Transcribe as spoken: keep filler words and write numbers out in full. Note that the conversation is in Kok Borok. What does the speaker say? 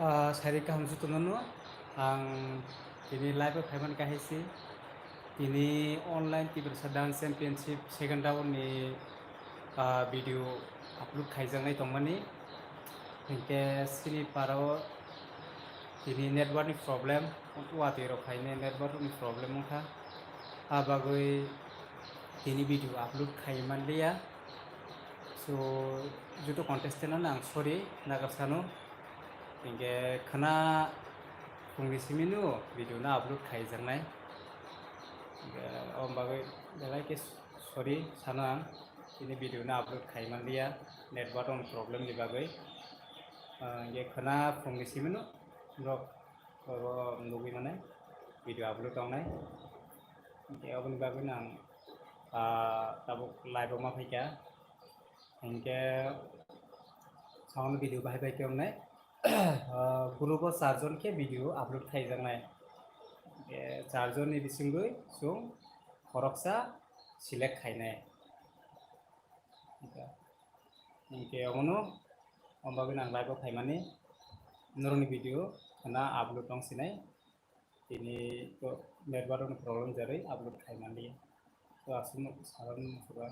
Ah, sari kaham jotono no, ang tini live o phaiman kahai si. Tini online Tiprasa Dance Championship second round ni, ah, video upload khaijaknai tongmani. Hinkhe sini parao tini network ni problem, watwi rok khainai network ni problem wngkha. Ah bagwi tini video upload khaimanliya. So, joto contestant no ang sorry nagar sano. Hinkhe khana phungni simi no video no upload khaijaknai. Hinkhe o bagwi belai khe sorry sano ang. Tini video no upload khaimanliya network ni problem ni bagwi. Ah, hinkhe khana phungni simi no norok oro nugwi mane video upload tongnai. Hinkhe oboni bagwi no ang, ah, tabuk live o ma phaikha. Hinkhe sound video bahai bai khe wngnai. Ah, group o charjon khe video upload khaijaknai. Hinkhe charjon ni bisingwi chwng khoroksa select khainai. Hinkhe omono, o bagwi ang live o phaimani norokni video khana upload tong sinai. Tini to network ni problem jarwi upload khaimanliya. To aswk no saron sugra.